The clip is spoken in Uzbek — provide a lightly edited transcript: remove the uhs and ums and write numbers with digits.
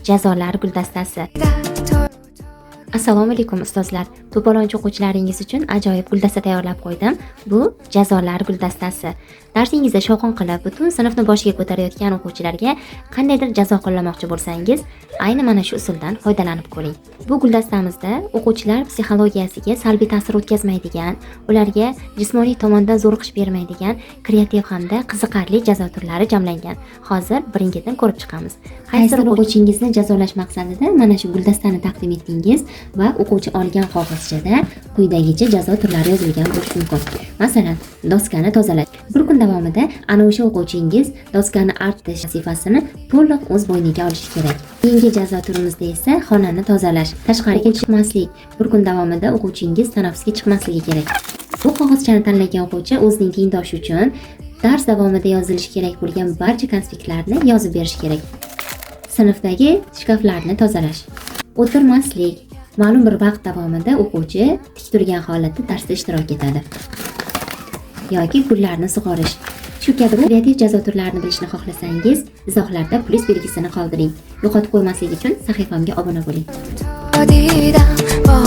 Jazolar guldastasi. Assalomu alaykum, ustozlar. To'polonchi o'quvchilaringiz uchun ajoyib guldasta tayyorlab qo'ydim. Bu jazolar guldastasi. Darsingizda shovqin qilib, butun sinfni boshiga ko'tarayotgan o'quvchilarga qandaydir jazo qo'llamoqchi bo'lsangiz, ayni mana shu usuldan foydalanib ko'ring. Bu guldastamizda o'quvchilar psixologiyasiga salbiy ta'sir o'tkazmaydigan, ularga jismoniy tomondan zo'riqish bermaydigan kreativ hamda qiziqarli jazo turlari jamlangan. Hozir birin-ketin ko'rib chiqamiz. Qaysidir o'quvchingizni jazolash maqsadida mana shu guldastani taqdim etdingiz va o'quvchi olgan qog'ozchada quyidagicha jazo turlari yozilgan bo'lishi mumkin. Masalan, doskani tozalash. Bir kun davomida ana o'sha o'quvchingiz doskani artish vazifasini to'liq o'z bo'yniga olishi kerak. Keyingi jazo turimizda esa xonani tozalash, tashqariga chiqmaslik. Bir kun davomida o'quvchingiz tanaffusga chiqmasligi kerak. Bu qog'ozchani tanlagan o'quvchi o'zining tengdoshi uchun dars davomida yozilishi kerak bo'lgan barcha konspektlarni yozib berishi kerak. Sinfdagi shkaflarni tozalash. O'tirmaslik. Ma'lum bir vaqt davomida o'quvchi tik turgan holatda darsda ishtirok etadi. Yoki gullarni sug'orish. Shu kabi kreativ jazo turlarini bilishni xohlasangiz, izohlarda plyus belgisini qoldiring. Yo'qotib qo'ymaslik uchun sahifamga obuna bo'ling. دیدم با